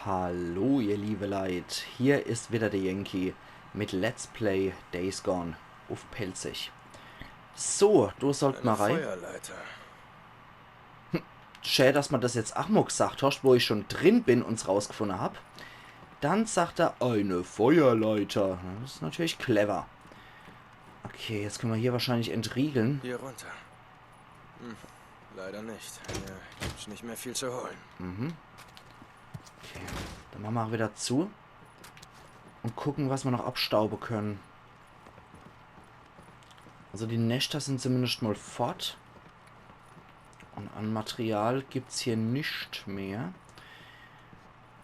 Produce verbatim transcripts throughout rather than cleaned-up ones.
Hallo, ihr liebe Leit, hier is wieder der Yankee mit Let's Play Days Gone uff Pälzisch. So, do sollt ma rei. Feuerleiter. Schä, dass ma das jetzt ach mo gesagt hascht, wo ich schon drin bin un's rausgefunne hab. Dann sagt er, eine Feuerleiter. Das is natürlich clever. Okay, jetzt könne ma hier wahrscheinlich entriegle. Hier runter. Hm, leider nicht. Hier gibt's nicht mehr viel zu holen. Mhm. Okay, dann mache ma wieder zu. Und gucke, was ma noch abstaube könne. Also die Neschter sin zumindest mal fort. Und an Material gibt's hier nicht mehr.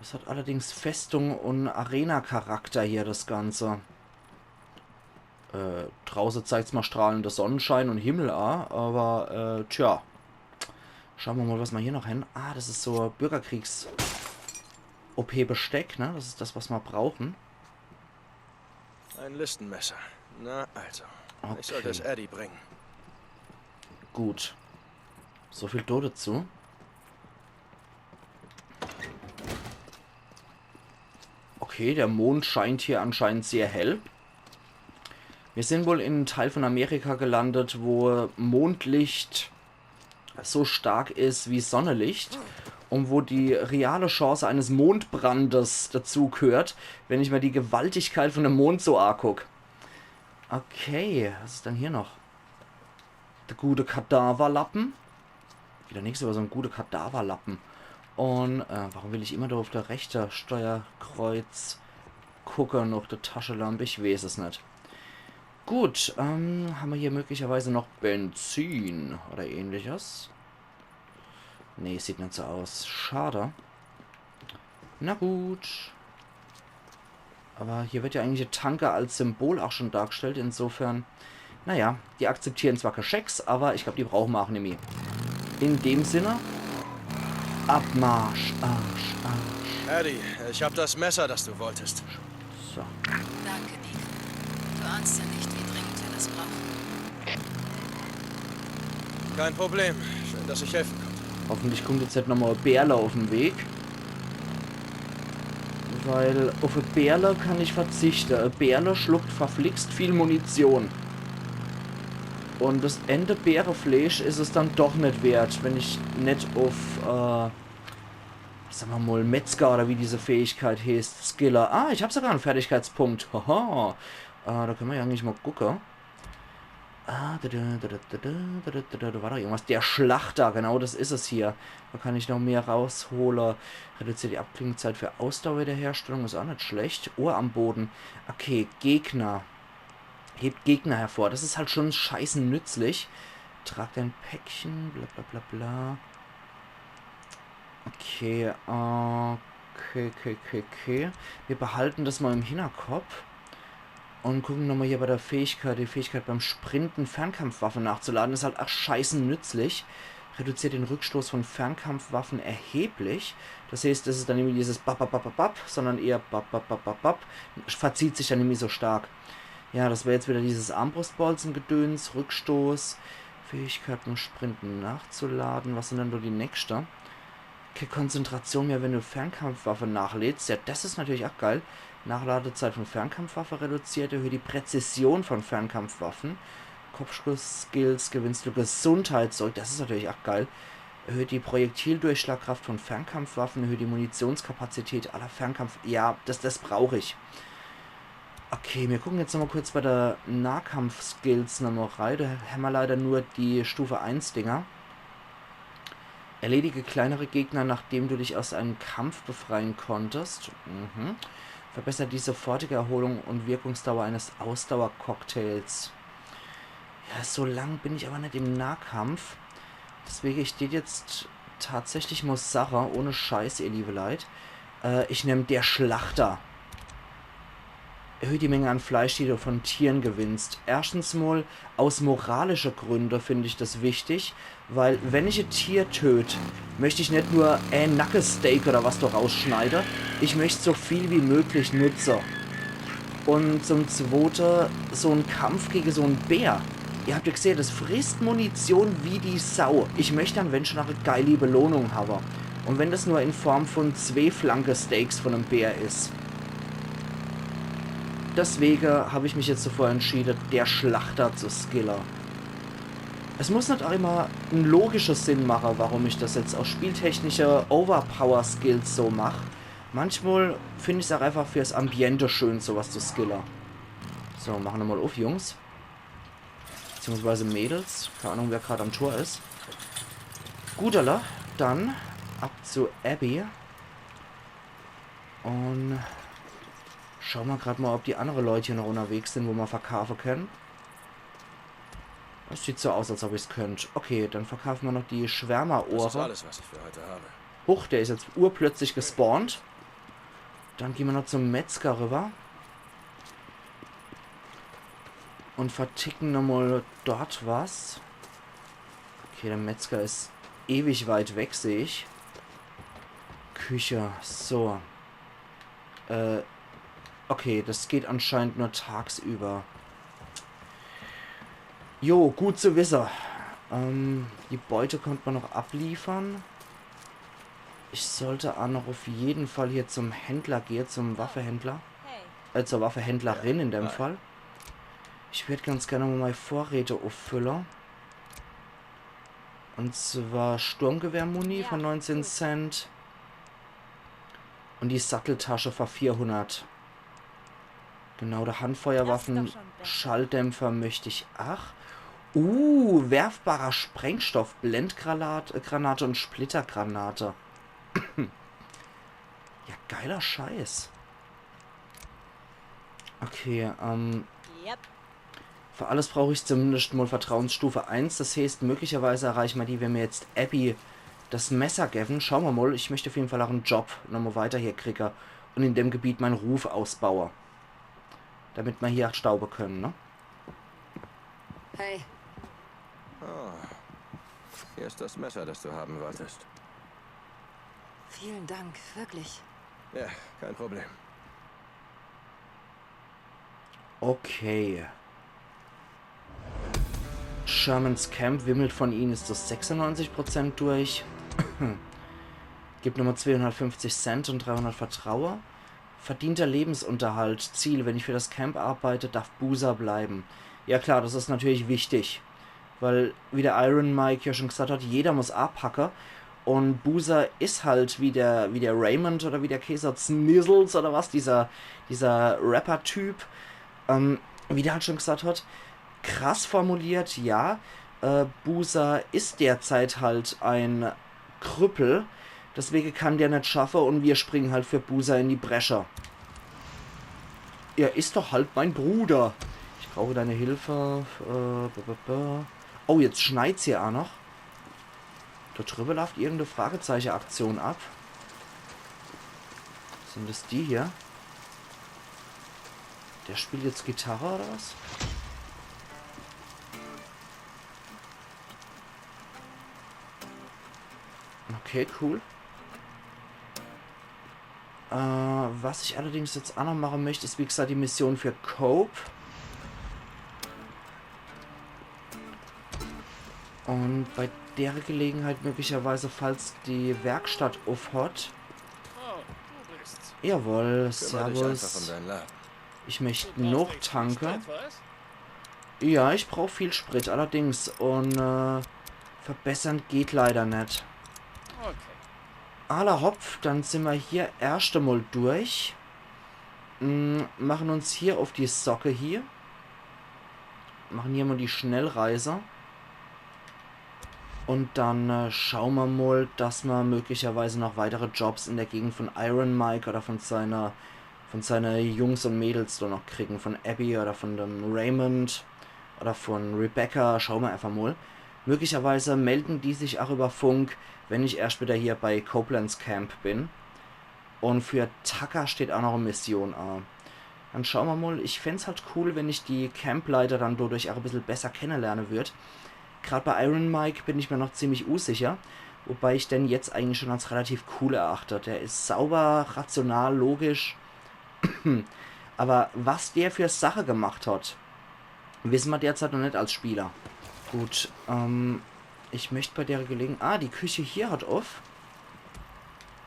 Es hat allerdings Festung- und Arena-Charakter hier, das Ganze. Äh, drauße zeigt's mal strahlende Sonnenschein und Himmel a, aber, äh, tja. Schaue ma mal, was ma hier noch hen. Ah, das is so Bürgerkriegs-O-P-Besteck, ne? Das is das, was ma brauche. Ein Listenmesser. Na also. Ich sollte es Eddie bringen. Gut. So viel do dazu. Okay, der Mond scheint hier anscheinend sehr hell. Wir sin wohl in einem Teil von Amerika gelandet, wo Mondlicht so stark is wie Sonnelicht und wo die reale Chance eines Mondbrandes dazu gehört, wenn ich mir die Gewaltigkeit von dem Mond so anguck. Okay, was is denn hier noch? Der gute Kadaverlappen. Wieder nix, aber so ein guter Kadaverlappen. Und, äh, warum will ich immer da auf der rechte Steuerkreuz gucke, noch der Taschelamp? Ich weiß es net. Gut, ähm, ha ma hier möglicherweise noch Benzin oder ähnliches? Nee, sieht net so aus. Schade. Na gut. Aber hier wird ja eigentlich der Tanker als Symbol auch schon dargestellt. Insofern, naja, die akzeptieren zwar Geschecks, aber ich glaub, die brauche ma auch nimmi. In dem Sinne, Abmarsch, Arsch, Arsch. Eddie, ich hab das Messer, das du wolltest. So. Danke, Deacon. Du ahnst ja nicht, wie dringend wir das brauchen. Kein Problem. Schön, dass ich helfen konnte. Hoffentlich kommt jetzt net nochmal Bärle auf den Weg. Weil auf e Bärle kann ich verzichte. E Bärle schluckt verflixt viel Munition. Und das Ende Bärefleisch is es dann doch net wert, wenn ich net auf, äh, sag ma mal, Metzger oder wie diese Fähigkeit heißt, skille. Ah, ich hab sogar einen Fertigkeitspunkt. Haha. Äh, da können wir ja eigentlich mal gucken. Ah, da, da, da, da war doch irgendwas. Der Schlachter, genau, das is es hier. Da kann ich noch mehr raushole. Reduziert die Abklingzeit für Ausdauerwiederherstellung, is auch net schlecht. Ohr am Boden. Okay, Gegner. Hebt Gegner hervor. Das is halt schon scheiße nützlich. Trag dein Päckchen, bla bla bla bla. Okay, okay, okay, okay, okay. Wir behalten das mal im Hinterkopf. Und gucken nochmal hier bei der Fähigkeit, die Fähigkeit beim Sprinten Fernkampfwaffen nachzuladen. Is halt auch scheiße nützlich. Reduziert den Rückstoß von Fernkampfwaffen erheblich. Das heißt, das is dann irgendwie dieses bap, bap, bap, bap, bap, sondern eher bap, bap, bap, bap, bap. Verzieht sich dann irgendwie so stark. Ja, das wär jetzt wieder dieses Armbrustbolzengedöns, Rückstoß, Fähigkeit beim Sprinten nachzuladen. Was sin denn do die nächste? Kee Konzentration mehr, wenn du Fernkampfwaffe nachlädst. Ja, das is natürlich auch geil. Nachladezeit von Fernkampfwaffe reduziert, erhöht die Präzision von Fernkampfwaffen. Kopfschuss-Skills, gewinnst du Gesundheit zurück. Das is natürlich auch geil. Erhöht die Projektildurchschlagkraft von Fernkampfwaffen, erhöht die Munitionskapazität aller Fernkampf-, ja, das, das brauch ich. Okay, wir gucken jetzt nochmal kurz bei der Nahkampf-Skills nochmal rein. Da hämmer leider nur die Stufe eins Dinger. Erledige kleinere Gegner, nachdem du dich aus einem Kampf befreien konntest. Mhm. Verbessert die sofortige Erholung und Wirkungsdauer eines Ausdauercocktails. Ja, so lang bin ich aber net im Nahkampf. Deswegen, ich tät jetzt tatsächlich mal sache, ohne Scheiß, ihr liebe Leit, äh, ich nemm der Schlachter. Erhöht die Menge an Fleisch, die du von Tieren gewinnst. Erstens mal, aus moralische Gründe find ich das wichtig, weil wenn ich e Tier töt, möcht ich net nur e Nackesteak oder was do rausschneide. Ich möcht so viel wie möglich nutze. Und zum Zwote, so en Kampf gegen so en Bär. Ihr habt ja gesehen, das frisst Munition wie die Sau. Ich möcht dann, wenn schon, auch e geili Belohnung habe. Und wenn das nur in Form von zwee Flankesteaks von einem Bär is. Deswege hab ich mich jetzt davor entschiede, der Schlachter zu skille. Es muss net immer en logischer Sinn mache, warum ich das jetzt aus spieltechnische Overpower-Skills so mach. Manchmal find ich's auch einfach fürs Ambiente schön, sowas zu skille. So, machen wir mal auf, Jungs. Beziehungsweise Mädels. Keine Ahnung, wer grad am Tor is. Gut, alla, dann ab zu Abby. Und schaue mer grad mal, ob die andere Leute hier noch unterwegs sind, wo mer verkaufe können. Das sieht so aus, als ob ich's könnt. Okay, dann verkaufen mer noch die Schwärmerohre. Das ist alles, was ich für heute habe. Huch, der is jetzt urplötzlich gespawnt. Dann gehen mer noch zum Metzger rüber. Und verticken nochmal dort was. Okay, der Metzger is ewig weit weg, seh ich. Küche, so. Äh, okay, das geht anscheinend nur tagsüber. Jo, gut zu wisse. Ähm, die Beute konnt mer noch abliefern. Ich sollte auch noch auf jeden Fall hier zum Händler gehe, zum Waffehändler. Äh, zur Waffehändlerin in dem Fall. Ich würd ganz gerne mal meine Vorräte auffülle. Und zwar Sturmgewehrmuni für neunzehn Cent. Und die Satteltasche für vierhundert. Genau, der Handfeuerwaffen-Schalldämpfer möcht ich. Ach. Uh, werfbarer Sprengstoff, Blendgranate, äh, Granate und Splittergranate. Ja, geiler Scheiß. Okay, ähm. Yep. Für alles brauch ich zumindest mal Vertrauensstufe eins. Das heißt, möglicherweise erreichen mer die, wenn mer jetzt Abby das Messer geben. Schaue mer mal. Ich möcht auf jeden Fall auch en Job nochmal weiter hier kriege und in dem Gebiet mein Ruf ausbaue. Damit mer hier auch staube können, ne? Hey. Ah, hier ist das Messer, das du haben wolltest. Vielen Dank, wirklich. Ja, kein Problem. Okay. Shermans Camp wimmelt von ihnen, is das sechsundneunzig Prozent durch. Gibt nochmal zweihundertfünfzig Cent und dreihundert Vertraue. Verdienter Lebensunterhalt. Ziel, wenn ich für das Camp arbeite, darf Boozer bleiben. Ja klar, das is natürlich wichtig. Weil, wie der Iron Mike ja schon gesagt hat, jeder muss abhacke. Und Boozer is halt wie der, wie der Raymond oder wie der Käser Snizzles oder was, dieser, dieser Rapper-Typ, ähm, wie der halt schon gesagt hat, krass formuliert, ja. Äh, Boozer is derzeit halt ein Krüppel. Deswege kann der net schaffe und wir springen halt für Boozer in die Bresche. Er is doch halt mein Bruder. Ich brauche deine Hilfe. Äh, b, b, b. Oh, jetzt schneit's hier auch noch. Da drüber läuft irgendeine Fragezeichen-Aktion ab. Sind das die hier? Der spielt jetzt Gitarre oder was? Okay, cool. Äh, was ich allerdings jetzt auch noch machen möchte, ist wie gesagt die Mission für Cope. Und bei der Gelegenheit möglicherweise, falls die Werkstatt uff hat. Oh, du bist's. Jawohl, servus. Kümmer dich einfach um deinen Laden. Ich möchte noch tanke. Du brauchst extra Sprit, was? Ja, ich brauch viel Sprit, allerdings. Und, äh, verbessern geht leider net. Okay. Alla hopp, dann sind wir hier erscht emol durch. Mm, machen uns hier auf die Socke hier. Machen hier mal die Schnellreise. Und dann, äh, schauen wir mal, dass wir möglicherweise noch weitere Jobs in der Gegend von Iron Mike oder von seiner, von seine Jungs und Mädels da noch kriegen. Von Abby oder von dem Raymond oder von Rebecca. Schauen wir einfach mal. Möglicherweise melden die sich auch über Funk, wenn ich erst wieder hier bei Copelands Camp bin. Und für Tucker steht auch noch eine Mission an. Dann schauen wir mal. Ich fänd's halt cool, wenn ich die Campleiter dann dadurch auch ein bisschen besser kennenlernen würd. Grad bei Iron Mike bin ich mir noch ziemlich unsicher, wobei ich den jetzt eigentlich schon als relativ cool erachte. Der ist sauber, rational, logisch. Aber was der für Sache gemacht hat, wissen wir derzeit noch nicht als Spieler. Gut, ähm, ich möchte bei der Gelegenheit... Ah, die Küche hier hat auf.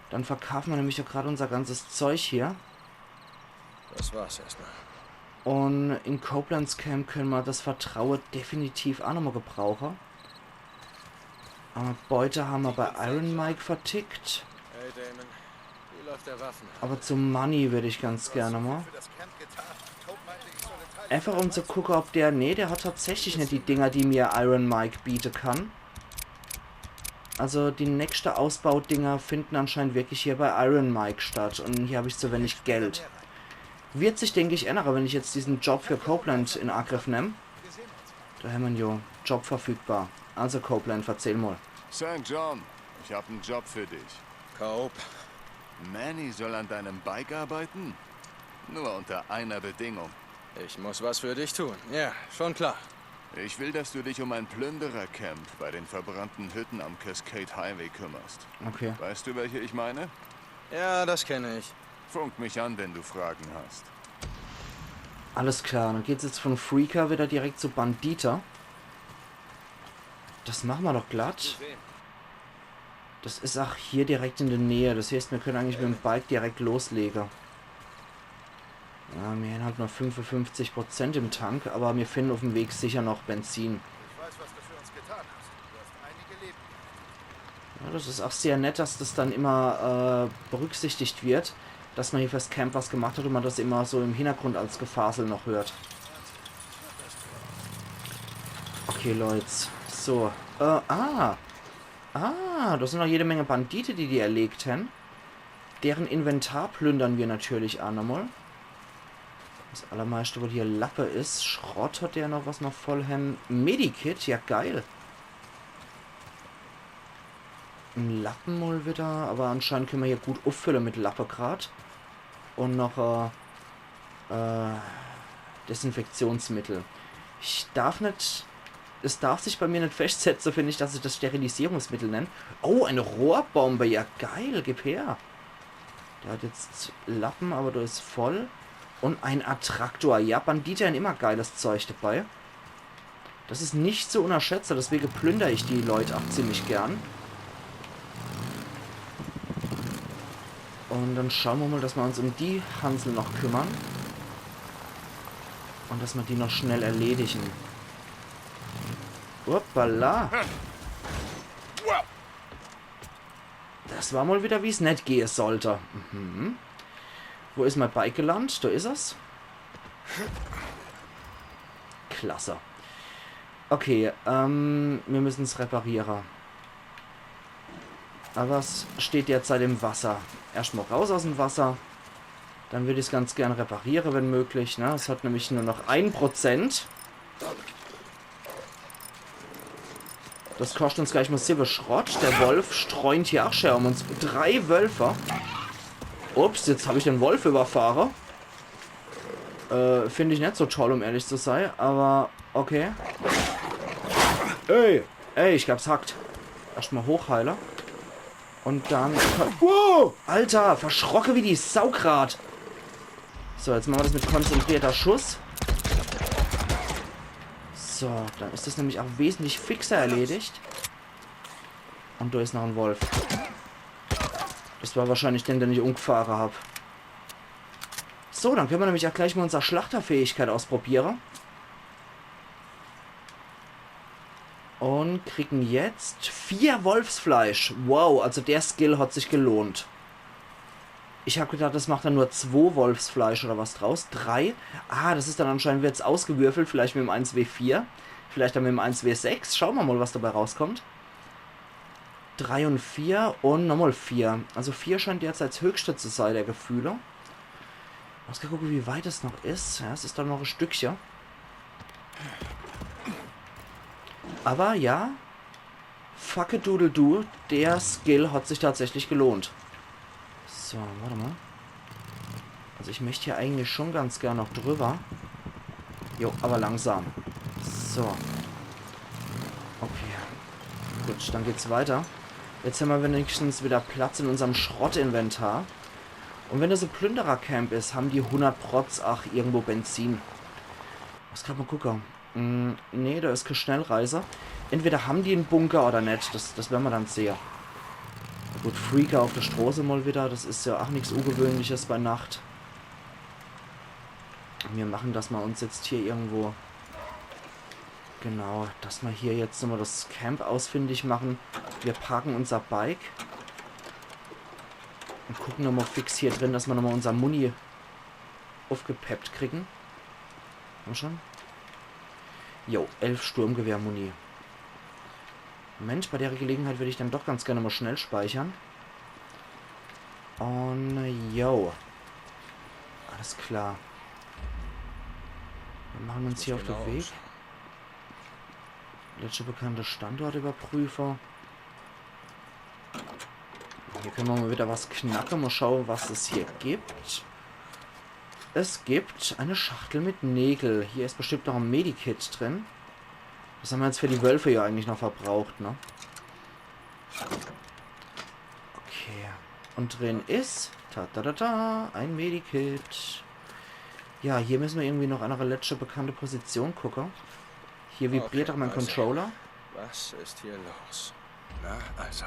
Dann verkaufe mer nämlich ach grad unser ganzes Zeug hier. Das war's erstmal. Un in Copelands Camp könne mer das Vertraue definitiv ach nochmal gebrauche. Äh, Beute ha mer bei Iron Mike vertickt. Hey Damon, wie läuft der Waffenhandel? Aber zu Manny würd ich ganz gerne mal. Einfach um zu gucke, ob der... Nee, der hat tatsächlich net die Dinger, die mir Iron Mike biete kann. Also die nächste Ausbaudinger finden anscheinend wirklich hier bei Iron Mike statt. Un hier hab ich zu wenig Geld. Wird sich, denk ich, ännere, wenn ich jetzt diesen Job für Copeland in Angriff nemm. Do hämmer'n jo. Job verfügbar. Also Copeland, verzähl mal. Sankt John, ich hab einen Job für dich. Cope. Manny soll an deinem Bike arbeiten? Nur unter einer Bedingung. Ich muss was für dich tun. Ja, schon klar. Ich will, dass du dich um ein Plünderercamp bei den verbrannten Hütten am Cascade Highway kümmerst. Okay. Weißt du, welche ich meine? Ja, das kenne ich. Funk mich an, wenn du Fragen hast. Alles klar, dann geht's jetzt von Freaker wieder direkt zu Bandita. Das mache mer doch glatt. Das is ach hier direkt in der Nähe. Das heißt, mir könne eigentlich mit dem Bike direkt loslege. Ja, mir hän halt nur fünfundfünfzig Prozent im Tank, aber mir finden auf dem Weg sicher noch Benzin. Ich weiß, was du für uns getan hast. Du hast einige Leben gerettet. Ja, das is ach sehr nett, dass das dann immer äh, berücksichtigt wird, dass mer hier fürs Camp was gemacht hat un mer das immer so im Hintergrund als Gefasel noch hört. Okay, Leute. So. Äh, ah. Ah, das sind noch jede Menge Bandite, die die erlegt hän. Deren Inventar plündern wir natürlich ach nochmal. Das allermeiste, was hier Lappe is. Schrott hat der noch, was mer voll hän. Medikit, ja geil. En Lappe mal wieder, aber anscheinend könne mer hier gut uffülle mit Lappe grad. Un noch äh, äh, Desinfektionsmittel. Ich darf net, es darf sich bei mir net festsetze, find ich, dass ich das Sterilisierungsmittel nenn. Oh, eine Rohrbombe, ja geil, gib her. Der hat jetzt Lappen, aber der is voll. Un ein Attraktor. Ja, Bandite hän immer geiles Zeug dabei. Das is nicht zu unterschätze, deswege plünder ich die Leut ach ziemlich gern. Un dann schaue mer mal, dass mer uns um die Hansel noch kümmern. Un dass mer die noch schnell erledigen. Hoppala. Das war mal wieder, wie's net gehe sollte. Mhm. Wo is mein Bike gelandet? Do is es. Klasse. Okay, ähm, mir müssen's repariere. Aber es steht derzeit im Wasser. Erscht mal raus aus dem Wasser. Dann würd ich's ganz gern repariere, wenn möglich, ne? Es hat nämlich nur noch ein Prozent. Das koscht uns gleich mal siwwe Schrott. Der Wolf streunt hier ach schon um uns. Drei Wölfe. Ups, jetzt hab ich den Wolf überfahre. Äh, find ich net so toll, um ehrlich zu sei, aber okay. Ey, ey, ich glaub's hackt. Erscht mal hochheile. Und dann... Wow! Alter, verschrocke wie die Sau grad. So, jetzt mache mer das mit konzentrierter Schuss. So, dann is das nämlich auch wesentlich fixer erledigt. Und do is noch en Wolf. Das war wahrscheinlich der, den ich umgefahre hab. So, dann könne mer nämlich auch gleich mal unser Schlachterfähigkeit ausprobiere. Und kriegen jetzt vier Wolfsfleisch. Wow, also der Skill hat sich gelohnt. Ich hab gedacht, das macht dann nur zwo Wolfsfleisch oder was draus. Drei. Ah, das is dann anscheinend jetzt ausgewürfelt. Vielleicht mit dem eins W vier. Vielleicht dann mit dem eins W sechs. Schaue mer mal, was dabei rauskommt. Drei und vier und nochmal vier. Also vier scheint derzeit das höchste zu sei, der Gefühle. Muss grad gucke, wie weit es noch is. Ja, es is dann noch e Stückche. Aber ja. Fuck a doodle do. Der Skill hat sich tatsächlich gelohnt. So, warte mal. Also ich möcht hier eigentlich schon ganz gern noch drüber. Jo, aber langsam. So. Okay. Gut, dann geht's weiter. Jetzt hämmer wenigstens wieder Platz in unserm Schrottinventar. Und wenn das e Plünderercamp is, haben die hundert Protz ach irgendwo Benzin. Was kann man gucken? Mm, nee, da is kä Schnellreise. Entweder haben die en Bunker oder net. Das, das wer'n mer dann sehe. Gut, Freaker auf de Stroß mol wieder. Das is ja ach nix Ungewöhnliches bei Nacht. Mir machen das mol uns jetzt hier irgendwo. Genau, dass mer hier jetzt nochmol das Camp ausfindig machen. Mir parken unser Bike. Un gucken nochmol fix hier drin, dass mer nochmol unser Muni aufgepeppt kriegen. Komm schon. Jo, elf Sturmgewehr-Muni. Moment, bei der Gelegenheit würd ich dann doch ganz gern mol schnell speichern. Un, äh, jo. Alles klar. Mir machen uns hier auf de Weg. Letzte bekannte Standortüberprüfer. Hier können wir mal wieder was knacken. Mal schauen, was es hier gibt. Es gibt eine Schachtel mit Nägel. Hier ist bestimmt noch ein Medikit drin. Das haben wir jetzt für die Wölfe ja eigentlich noch verbraucht, ne? Okay. Und drin ist, ta ta ta ta, ein Medikit. Ja, hier müssen wir irgendwie noch an eine letzte bekannte Position gucken. Hier vibriert doch mein Controller. Was ist hier los? Na, also.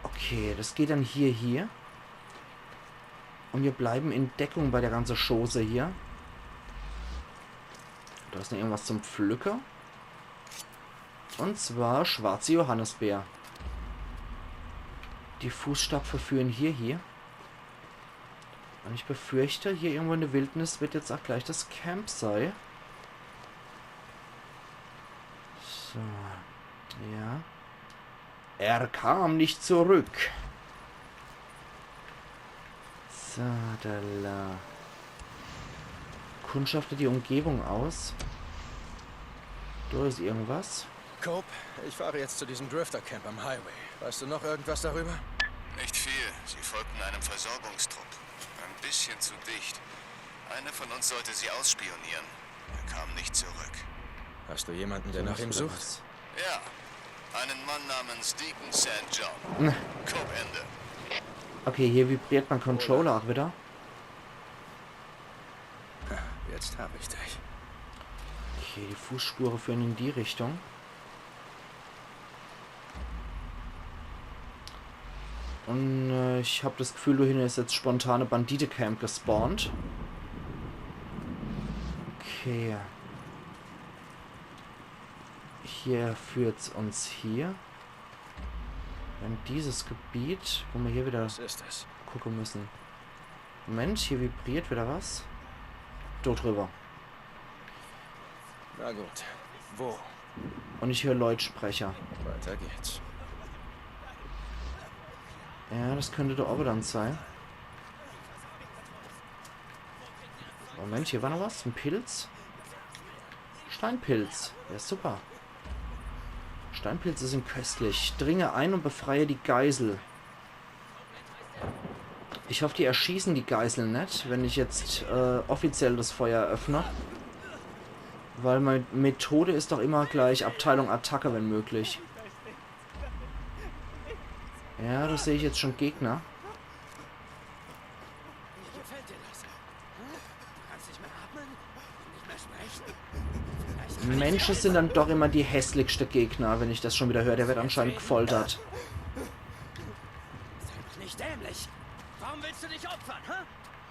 Okay, das geht dann hier, hier. Und wir bleiben in Deckung bei der ganzen Chose hier. Da ist noch irgendwas zum Pflücken. Und zwar schwarze Johannisbeer. Die Fußstapfen führen hier, hier. Und ich befürchte, hier irgendwo in der Wildnis wird jetzt auch gleich das Camp sei. So. Ja. Er kam nicht zurück. So, da la. Kundschafte die Umgebung aus. Da ist irgendwas. Cope, ich fahre jetzt zu diesem Drifter-Camp am Highway. Weißt du noch irgendwas darüber? Nicht viel. Sie folgten einem Versorgungstrupp. Ein bisschen zu dicht. Einer von uns sollte sie ausspionieren. Er kam nicht zurück. Hast du jemanden, der nach ihm sucht? Ja. Einen Mann namens Deacon Saint John. Na. Cope, Ende. Okay, hier vibriert mein Controller auch wieder. Jetzt hab ich dich. Okay, die Fußspuren führen in die Richtung. Und äh, ich hab das Gefühl, da hinten ist jetzt spontan ein Bandite-Camp gespawnt. Okay. Hier führt's uns hier. In dieses Gebiet, wo wir hier wieder gucken müssen. Was ist das? Moment, hier vibriert wieder was. Dort drüber. Na gut. Wo? Und ich höre Leute sprechen. Weiter geht's. Ja, das könnte der Oberdance sein. Moment, hier war noch was. Ein Pilz. Steinpilz. Ja, super. Steinpilze sind köstlich. Dringe ein und befreie die Geisel. Ich hoffe, die erschießen die Geiseln net, wenn ich jetzt äh, offiziell das Feuer eröffne. Weil meine Methode ist doch immer gleich Abteilung Attacke, wenn möglich. Ja, da sehe ich jetzt schon Gegner. Mir gefällt dir das. Du kannst nicht mehr atmen? Nicht mehr sprechen? Menschen sind dann doch immer die hässlichste Gegner, wenn ich das schon wieder höre. Der wird anscheinend gefoltert. Sei doch nicht dämlich. Warum willst du dich opfern, hä?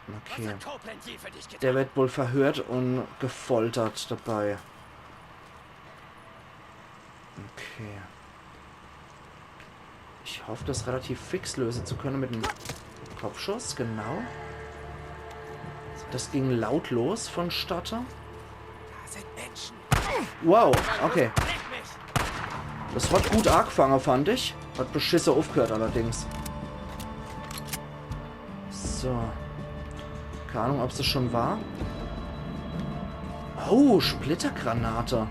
Okay. Was hat Copeland je für dich getan? Der wird wohl verhört und gefoltert dabei. Okay. Ich hoffe, das relativ fix lösen zu können mit dem Kopfschuss, genau. Das ging lautlos vonstatten. Da sind Menschen. Wow, okay. Leck mich. Das hat gut angefangen, fand ich. Hat beschisse aufgehört allerdings. So. Keine Ahnung, ob's das schon war. Oh, Splittergranate.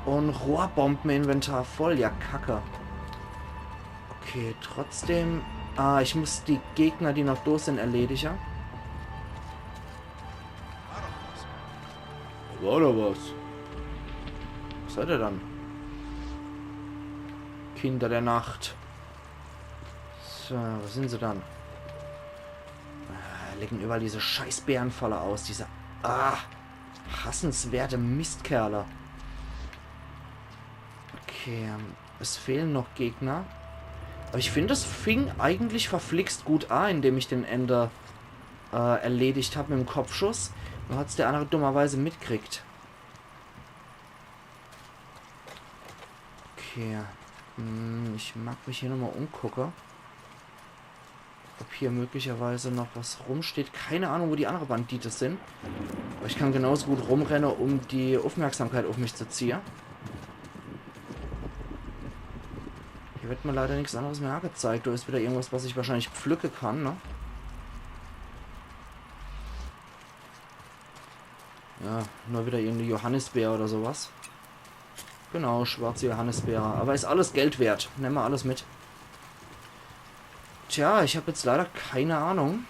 Und Rohrbomben-Inventar voll. Ja, kacke. Okay, trotzdem. Ah, ich muss die Gegner, die noch da sind, erledigen. War da was? Was seid ihr dann? Kinder der Nacht. So, wo sind sie dann? Ah, legen überall diese scheiß Bärenfalle aus. Diese, ah, hassenswerte Mistkerle. Okay, ähm, Es fehlen noch Gegner. Aber ich find, es fing eigentlich verflixt gut an, indem ich den Ender äh, erledigt hab mit dem Kopfschuss. Nur hat's der andere dummerweise mitkriegt. Okay. Hm, ich mag mich hier nochmal umgucke. Ob hier möglicherweise noch was rumsteht. Keine Ahnung, wo die andere Bandite sind. Aber ich kann genauso gut rumrenne, um die Aufmerksamkeit auf mich zu ziehen. Hier wird mir leider nichts anderes mehr angezeigt. Da ist wieder irgendwas, was ich wahrscheinlich pflücke kann, ne? Ja, nur wieder irgendeine Johannisbeer oder sowas. Genau, schwarze Johannisbeere. Aber ist alles Geld wert. Nehmen wir alles mit. Tja, ich hab jetzt leider keine Ahnung.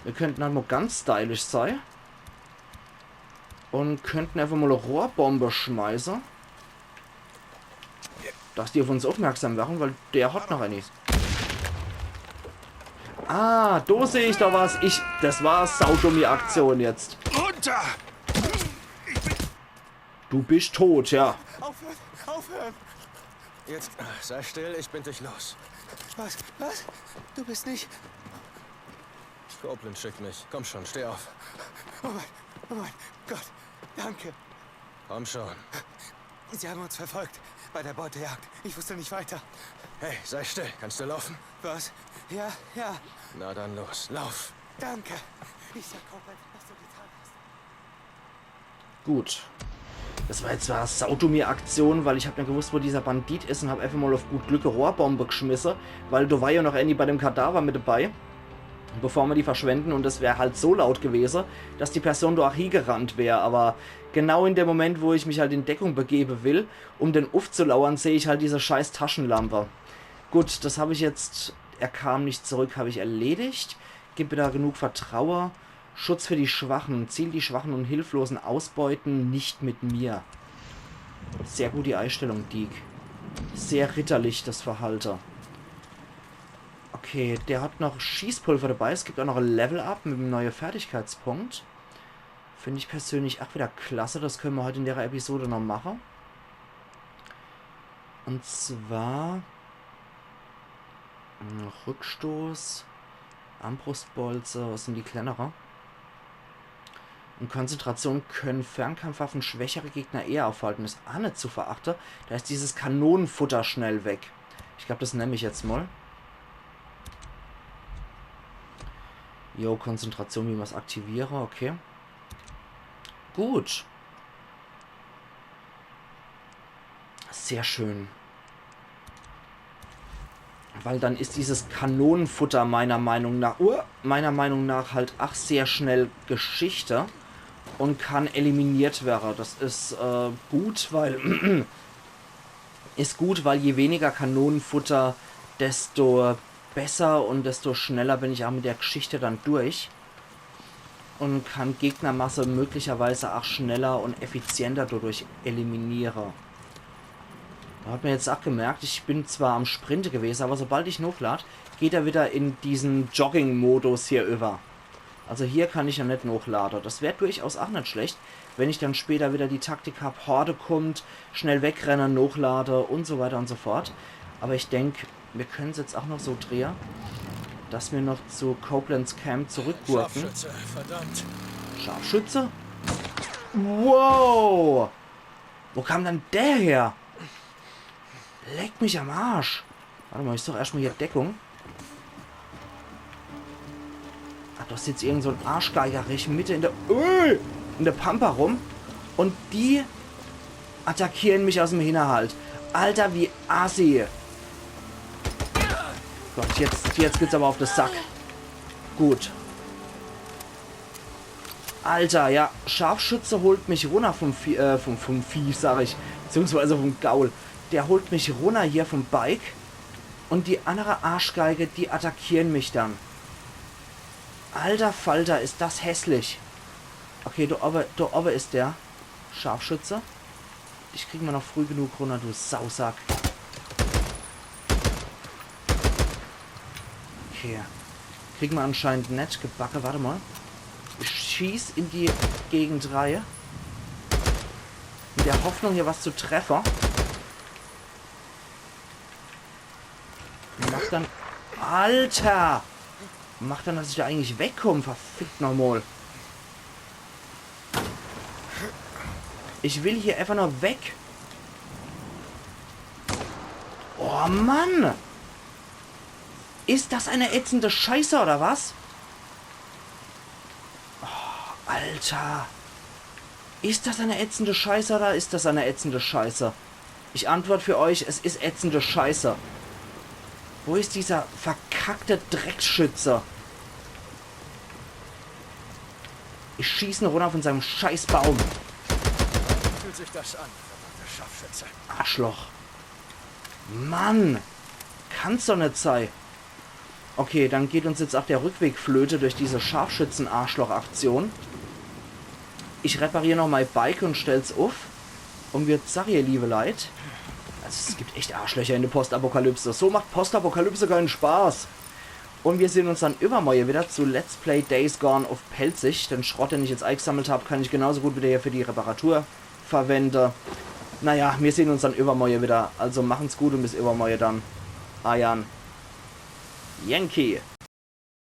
Wir könnten halt mal ganz stylisch sein. Und könnten einfach mal eine Rohrbombe schmeißen. Dass die auf uns aufmerksam werden, weil der hat noch eine. Ah, da sehe ich da was. Ich, das war saudumme Aktion jetzt. Runter! Du bist tot, ja. Aufhören! Aufhören! Jetzt sei still, ich bin dich los. Was? Was? Du bist nicht. Copeland schickt mich. Komm schon, steh auf. Oh mein, oh mein Gott. Danke. Komm schon. Sie haben uns verfolgt. Bei der Beutejagd. Ich wusste nicht weiter. Hey, sei still. Kannst du laufen? Was? Ja, ja. Na dann los, lauf. Danke. Ich sag Copeland, was du getan hast. Gut. Das war jetzt zwar eine saudumme Aktion, weil ich hab nicht gewusst, wo dieser Bandit ist und hab einfach mal auf gut Glück eine Rohrbombe geschmissen, weil da war ja noch Annie bei dem Kadaver mit dabei, bevor wir die verschwenden und das wäre halt so laut gewesen, dass die Person da auch hingerannt wäre, aber genau in dem Moment, wo ich mich halt in Deckung begeben will, um den aufzulauern, sehe ich halt diese scheiß Taschenlampe. Gut, das habe ich jetzt, er kam nicht zurück, habe ich erledigt. Gib mir da genug Vertrauen. Schutz für die Schwachen. Ziel die Schwachen und Hilflosen ausbeuten, nicht mit mir. Sehr gut die Einstellung, Deek. Sehr ritterlich das Verhalten. Okay, der hat noch Schießpulver dabei. Es gibt auch noch ein Level-Up mit einem neuen Fertigkeitspunkt. Finde ich persönlich auch wieder klasse. Das können wir heute in der Episode noch machen. Und zwar hm, Rückstoß, Armbrustbolze, was sind die kleinere? Und Konzentration können Fernkampfwaffen schwächere Gegner eher aufhalten. Ist auch nicht zu verachten. Da ist dieses Kanonenfutter schnell weg. Ich glaube, das nehme ich jetzt mal. Jo, Konzentration, wie man es aktiviere, okay. Gut. Sehr schön. Weil dann ist dieses Kanonenfutter meiner Meinung nach, uh, meiner Meinung nach halt ach sehr schnell Geschichte und kann eliminiert werden. Das ist äh, gut, weil ist gut, weil je weniger Kanonenfutter, desto besser und desto schneller bin ich auch mit der Geschichte dann durch und kann Gegnermasse möglicherweise auch schneller und effizienter dadurch eliminieren. Da hat man jetzt auch gemerkt, ich bin zwar am Sprinte gewesen, aber sobald ich nochlad, geht er wieder in diesen Jogging-Modus hier über. Also hier kann ich ja nicht nochladen. Das wäre durchaus auch nicht schlecht, wenn ich dann später wieder die Taktik habe, Horde kommt, schnell wegrennen, nochladen und so weiter und so fort. Aber ich denke, wir können es jetzt auch noch so drehen, dass wir noch zu Copelands Camp zurückgurken. Scharfschütze, verdammt. Scharfschütze? Wow! Wo kam dann der her? Leck mich am Arsch. Warte mal, ich suche erstmal hier Deckung. Ah, da sitzt irgend so ein Arschgeigerich mitten in der, äh, in der Pampa rum. Und die attackieren mich aus dem Hinterhalt. Alter, wie assi. Gott, jetzt, jetzt geht's aber auf den Sack. Gut. Alter, ja, Scharfschütze holt mich runter vom Vieh, äh, vom, vom Vieh, sag ich, beziehungsweise vom Gaul. Der holt mich runter hier vom Bike und die andere Arschgeige, die attackieren mich dann. Alter Falter, ist das hässlich. Okay, da oben, da oben ist der Scharfschütze. Dich kriegen wir noch früh genug runter, du Sausack. Okay. Kriegen wir anscheinend net gebacke. Warte mal. Ich schieß in die Gegend rein. In der Hoffnung, hier was zu treffen. Dann, Alter! Macht dann, dass ich do eigentlich wegkomm, verfickt nochmol. Ich will hier einfach nur weg. Oh Mann! Is das eine ätzende Scheiße oder was? Oh, Alter. Is das eine ätzende Scheiße oder is das eine ätzende Scheiße? Ich antwort für euch, es is ätzende Scheiße. Wo is dieser verkackte Drecksschütze? Ich schieß en runner von seinem Scheißbaum. Fühlt sich das an, verdammter Scharfschütze. Arschloch. Mann. Kann's doch net sei. Okay, dann geht uns jetzt auch der Rückweg flöte durch diese Scharfschützen-Arschloch-Aktion. Ich reparier noch mei Bike und stell's uff. Und wie ich sag, ihr liebe Leit, also es gibt echt Arschlöcher in der Postapokalypse. So macht Postapokalypse keinen Spaß. Und wir sehen uns dann übermorje wieder zu Let's Play Days Gone uff Pälzisch. Den Schrott, den ich jetzt eingesammelt hab, kann ich genauso gut wieder hier für die Reparatur verwende. Naja, wir sehen uns dann übermorje wieder. Also machen's gut und bis übermorje dann. Eiern Yankee.